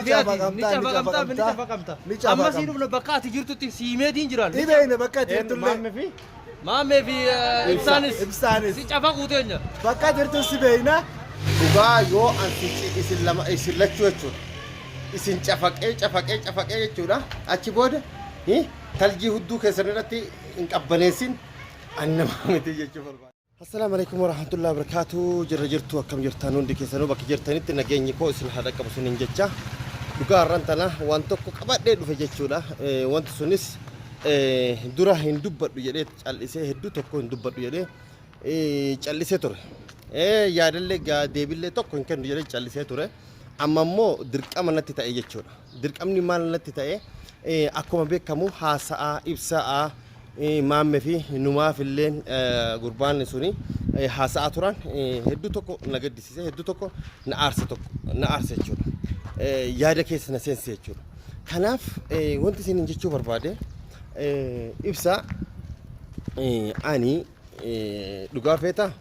Ni cafaqamtaa, Ni ni cafaqamtaa, ni cafaqamtaa. cafaqamta. Ni Amma sii cafaqamta. dhufna bakka ati jirtutti siimeetiin jiraan. Ni beekna bakka ati jirtullee. Maammee fi Maammee fi ibsaanis. Ibsaanis. Si cafaquu teenya. Bakka jirtu si beekna. Dhugaa yoo an si isin lama isin lachuu jechuudha. Isin cafaqee cafaqee cafaqee jechuudha. Achi booda taljii hudduu keessan irratti hin qabbaneessin an nama miti jechuu barbaada. Assalaamu alaikum warahmatullahi wabarakatuh. Jirra jirtu, akkam jirtan hundi keessanuu? Bakka jirtanitti nageenyi koo isin haa dhaqqabu isiniin jecha. Dhugaa har'aan tana waan tokko qabadhee dhufe jechuudha. Wanti sunis dura hin dubbadhu jedhee cal'isee, hedduu tokko hin dubbadhu jedhee cal'isee ture. Yaadallee deebillee tokko hin kennu jedhee cal'isee ture. Amma immoo dirqama natti ta'e jechuudha. Dirqamni maal natti ta'e? Akkuma beekamu haasa'aa ibsa'aa maamme fi numaaf illeen gurbaan suni haasa'aa turan hedduu tokko na gaddisiise, hedduu tokko na aarse, tokko na aarse jechuudha. Yaada keessa na seense jechuudha. Kanaaf wanti isin jechuu barbaade, ibsaa, ani dhugaa feetaa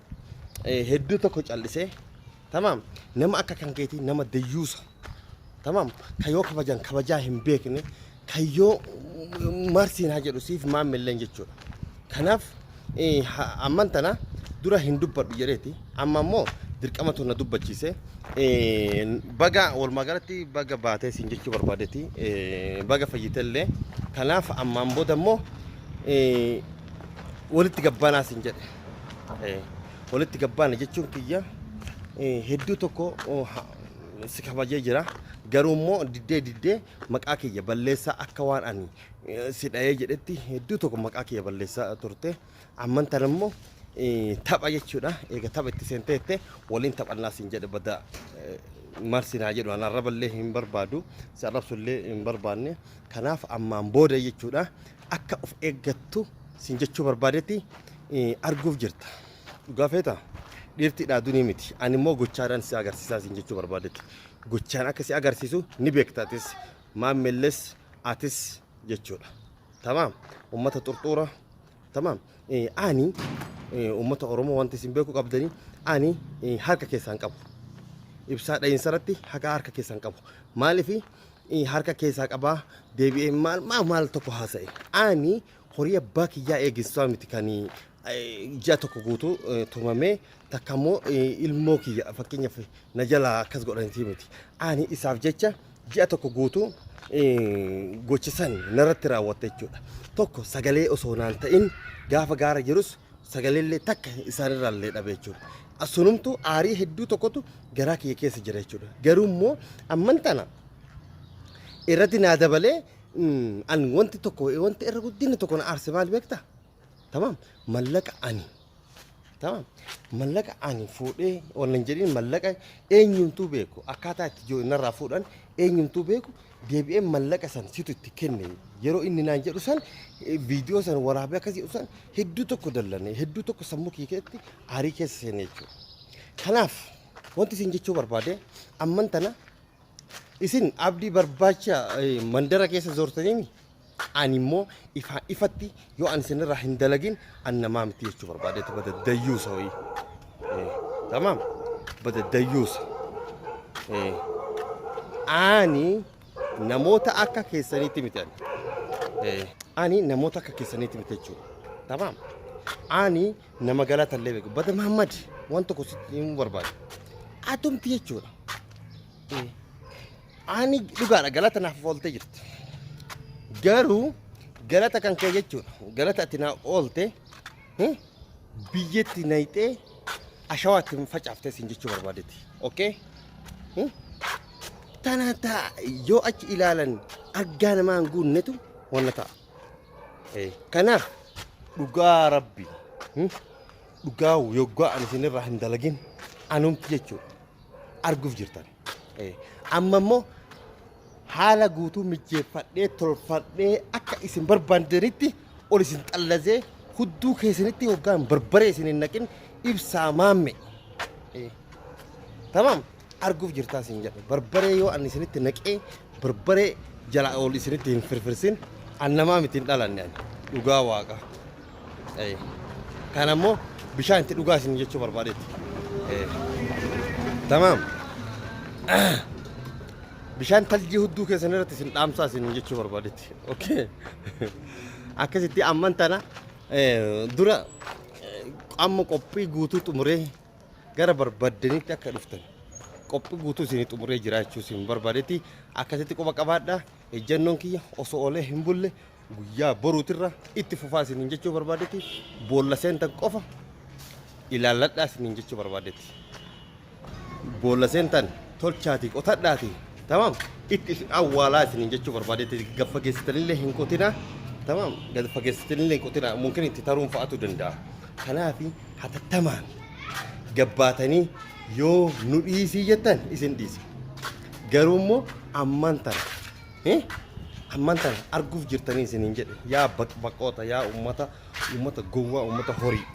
hedduu tokko callisee, tamaam, nama akka kan keetii, nama dayyuusa, tamaam, kayyoo kabajan kabajaa hin beekne, kayyoo marsiin haa jedhu siif maammilleen jechuudha. Kanaaf amman tana dura hin dubbadhu jedheeti, amma immoo dirqamatu na dubbachiise. Baga walumaa galatti baga baatee siin jechuu barbaadeeti, baga fayyitellee. Kanaaf ammaan booda immoo walitti gabbaanaa siin jedhe. Walitti gabbaana jechuun kiyya hedduu tokko si kabajee jira. Garuu immoo diddee diddee maqaa kiyya balleessaa, akka waan ani si dha'ee jedhetti hedduu tokko maqaa kiyya balleessaa turte. Amman tana immoo tapha jechuudha. Eega tapha itti seenteette waliin taphannaa siin jedhe. Bada marsi naa jedhu, an arraballee hin barbaadu, si arrabsullee hin barbaanne. Kanaaf ammaan booda jechuudha akka of eeggattu siin jechuu barbaadetti. Arguuf jirta. Dhugaa feetaa? Dhiirti dhaadunii miti. Ani immoo gochaadhaan si agarsiisaa siin jechuu barbaadetti. Gochaan akka si agarsiisu ni beekta atis. Maammilles atis jechuudha. Tamaam. Uummata xurxuura. Tamaam. Ani uummata Oromoo wanti isin beekuu qabdanii, ani harka keessaan qabu. Ibsaa dha'iinsa irratti haqa harka keessaan qabu. Maaliif harka keessaa qabaa deebi'ee maal maal maal tokko haasa'e? Ani horii abbaa kiyyaa eegissaa miti kan ji'a tokko guutuu tumamee, takka immoo ilmoo kiyya fakkeenyaaf na jalaa akkas godhaniiti miti. Ani isaaf jecha ji'a tokko guutuu gocha san narratti raawwatte jechuudha. Tokko sagalee osoo naan ta'in gaafa gaara jirus sagaleellee takka isaanirraallee dhabe jechuudha. Sunumtuu aarii hedduu tokkotu garaa kiyya keessa jira jechuudha. Garuu immoo amman tana irratti naa dabalee an wanti tokko, wanti irra guddinni tokko na aarse maal beektaa? Tamaam, mallaqa ani, tamaam, mallaqa ani fuudhee wallan jedhiin, mallaqa eenyumtuu beeku, akkaataa itti jiru narraa fuudhan eenyumtuu beeku, deebi'ee mallaqa san situ itti kenne yeroo inni naan jedhu san, viidiyoo san waraabee akkas jedhu san, hedduu tokko dallane, hedduu tokko sammuu kiyya keessatti aarii keessa seene jechuudha. Kanaaf wanti isin jechuu barbaade, amman tana isin abdii barbaacha mandara keessa zoortanii, ani immoo ifaan ifatti yoo ani isinirraa hin dalagin an namaa miti jechuu barbaadeeti. Bada dayyuusa wayii. Tamaam, bada dayyuusa. Ani namoota akka keessaniitti miti ani. Ani namoota akka keessaniitti miti jechuudha. Tamaam. Ani nama galata illee beeku. Bada Mahammad, waan tokko sitti himuu barbaade. Atumti jechuudha. Ani dhugaadha galata naaf ooltee jirti. Garuu galata kan kee jechuudha. Galata ati naa oolte biyyatti nayxee ashawaa itti facaaftee siin jechuu barbaadetti. Okay? Tana ta'a yoo achi ilaalan argaa namaa hin guunnetu wanna ta'a. Kanaaf dhugaa rabbi, dhugaa yoggaa ani isinirraa hin dalagin anumti jechuudha. Arguuf jirtan. Amma immoo haala guutuu mijjeeffadhee tolfadhee akka isin barbaadanitti ol isin xallazee hudduu keessanitti hoggaan barbaree isin hin naqin, ibsaa maamme. Tamaam, arguuf jirtaa isin jedhe. Barbaree yoo ani isinitti naqee barbaree jala ol isinitti hin firfirsin an namaa miti, hin dhalanne ani dhugaa waaqa. Kana immoo bishaan itti dhugaa isin jechuu barbaadetti. Tamaam. Bishaan taljii hudduu keessan irratti isin dhaamsaa isin jechuu barbaadetti. Okay. Akkasitti amman tana dura amma qophii guutuu xumuree gara barbaaddanitti akka dhuftan qophii guutuu isin xumuree jiraachuu isin barbaadetti akkasitti quba qabaadha. Ejjannoon kiyya osoo oolee hin bulle guyyaa boruutirra itti fufaa isiniin jechuu barbaadetti boolla seentan qofa ilaalladhaa isiniin jechuu barbaadetti. Boolla seentan tolchaatii qotadhaatii tamaam itti isin awwaalaa isiniin jechuu barbaadetti gad fageessitanillee hin qotinaa tamaam gad fageessitanillee hin qotinaa mumkin itti taruun fa'atu danda'a. Kanaaf hatattamaan gabbaatanii yoo nu dhiisii jettan isin dhiisa. Garuu immoo ammaan tana ammaan tana arguuf jirtanii isiniin jedhe yaa baqbaqoota yaa ummata ummata gowwaa ummata horii.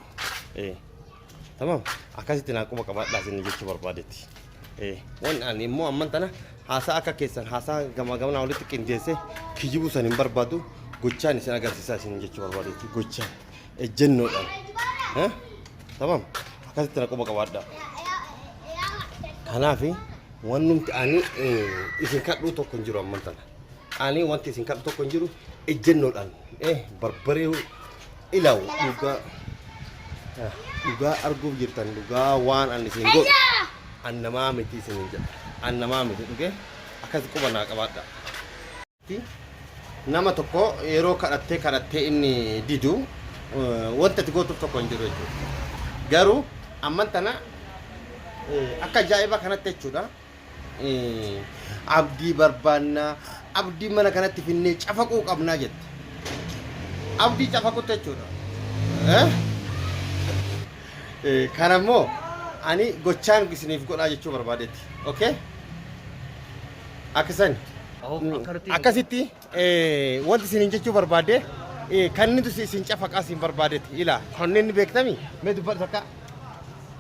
Tamam akkasitti naa quba qabaadhaa isin jechuu barbaadetti. Wanni ani immoo amman tana haasaa akka keessan haasaa gamaa gamanaa walitti qindeessee kijibuu san hin barbaadu gochaan isin agarsiisaa isin jechuu barbaadetti gochaan ejjennoodhaan. Tamam akkasitti na quba qabaadhaa. Kanaaf wannumti ani isin kadhuu tokko hin jiru amman tana. Ani wanti isin kadhu tokko hin jiru ejjennoodhaan barbaree ilawu dhugaa dhugaa arguuf jirtan dhugaa waan ani isin godhu an namaa miti isin hin jedha an namaa miti dhugee akkas quba naa qabaadha. Nama tokko yeroo kadhattee kadhattee inni didu wanta ati gootuuf tokko hin jiru jechuudha. Garuu amman tana akka ajaa'ibaa kanatti jechuudha. Abdii barbaannaa abdii mana kanatti finnee cafaquu qabnaa jette. Abdii cafaqutti jechuudha. Kana immoo ani gochaan isiniif godhaa jechuu barbaadetti. Okay? Akkasan. Akkasitti wanti isiniin jechuu barbaade kan inni isin cafaqaa isin barbaadetti. Ilaa kanneen ni beektami mee dubbadhu takka.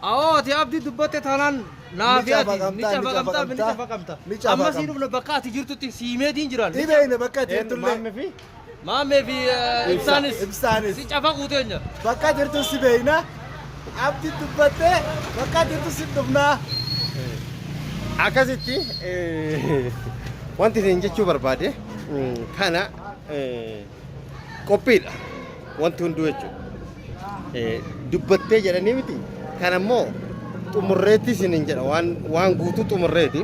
Awoo ati abdii dubbatte taanaan naafi ati ni cafaqamta, ni cafaqamta ni cafaqamta, cafaqamta. ni Amma sii cafaqamta. dhufna bakka ati jirtutti siimeetiin jiraan. Ni beekna bakka ati jirtullee. Maammee fi Maammee fi ibsaanis Ibsaanis. si cafaquu teenya. Bakka jirtu si beekna. Abdii dubbattee bakka jirtu si dhufnaa. Akkasitti wanti isin jechuu barbaade kana qophiidha wanti hunduu jechuudha. Dubbattee jedhanii miti kana immoo xumurreetti isiniin jedha waan waan guutuu xumurreeti.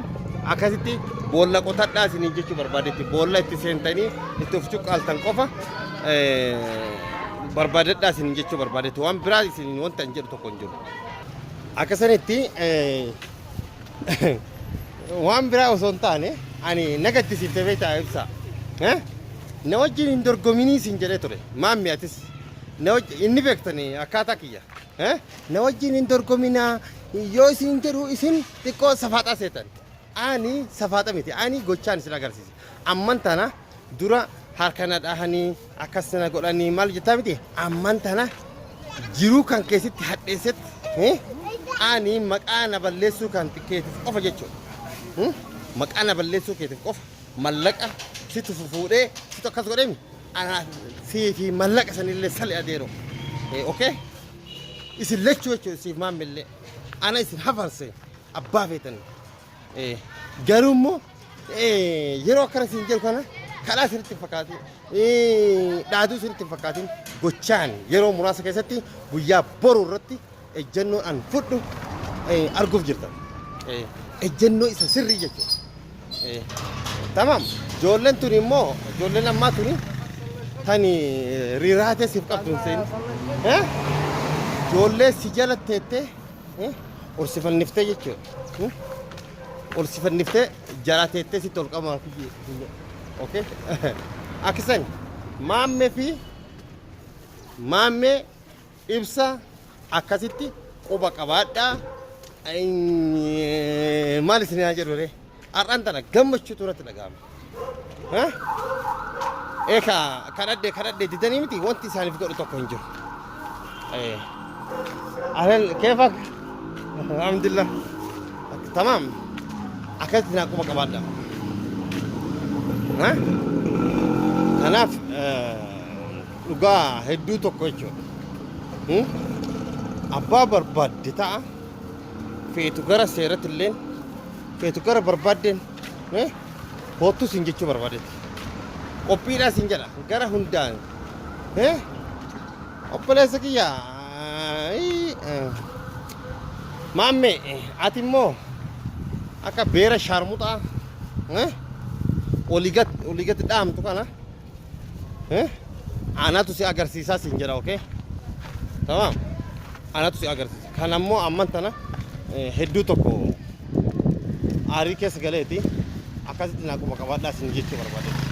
Akkasitti boolla qotadhaa isiniin jechuu barbaadetti boolla itti seentanii itti of cuqqaaltan qofa barbaadadhaa isiniin jechuu barbaadetti waan biraa isiniin wanta hin jedhu tokko hin jiru. Akkasanitti waan biraa osoo hin taane ani na gaddisiifte beektaa ibsaa. Na wajjin hin dorgominii siin jedhee ture. Maammi atis. Na wajjin inni beektanii akkaataa kiyya. Na wajjin hin dorgominaa yoo isin jedhu isin xiqqoo safaaxaa seetan. Ani safaaxa miti. Ani gochaan isin agarsiise. Amman tana dura harka na dhahanii akkas na godhanii maal jettaa miti. Amman tana jiruu kan keessatti hadheessetti ani maqaa na balleessuu kan keetiif qofa jechuudha. Maqaa na balleessuu keetiif qofa mallaqa situ fuudhee situ akkas godheemi anaa sii fi mallaqa sanillee sali adeero. Okay? Isin lachuu jechuudha siif maammillee. Ana isin hafarse abbaa feetan. Garuu immoo yeroo akkana siin jedhu kana kadhaa sirriitti hin fakkaatin dhaaduu sirriitti hin fakkaatin gochaan yeroo muraasa keessatti guyyaa boru irratti ejjennoo an fudhu arguuf jirtan. Ejjennoo isa sirrii jechuudha. Tamam ijoolleen tuni immoo ijoolleen ammaa tuni tani riraatee siif qabdu hin seeni. Ijoollee si jala teettee ol si fanniftee jechuudha. Ol si fanniftee jala teettee sitti ol qabamaa fi okay. Akkisan maammee fi maammee ibsa akkasitti quba qabaadhaa. Maal isin haa jedhu ree? Har'aan tana gammachuutu irratti dhaga'ama. Eeka kadhadhe kadhadhe didanii miti wanti isaaniif godhu tokko hin jiru. Ahlan keefak? Alhamdulillah. Tamaam. Akkasitti naa quba qabaadha. Kanaaf dhugaa hedduu tokko jechuudha. Abbaa barbaadde ta'a. Feetu gara seeratti illeen feetu gara barbaaddeen Koottu siin jechuu barbaadetti. Qophiidhaa siin jedha gara hundaan. Obboleessa kiyya, maamme, ati immoo akka beera shaarmuxaa olii gad dhaamtu kana anatu si agarsiisaa siin jedha, okay? Tamam. Anatu si agarsiisa. Kan ammoo amman tana hedduu tokko aarii keessa galeeti akkasitti naa quba qabaadhaa siin jechuu barbaadetti.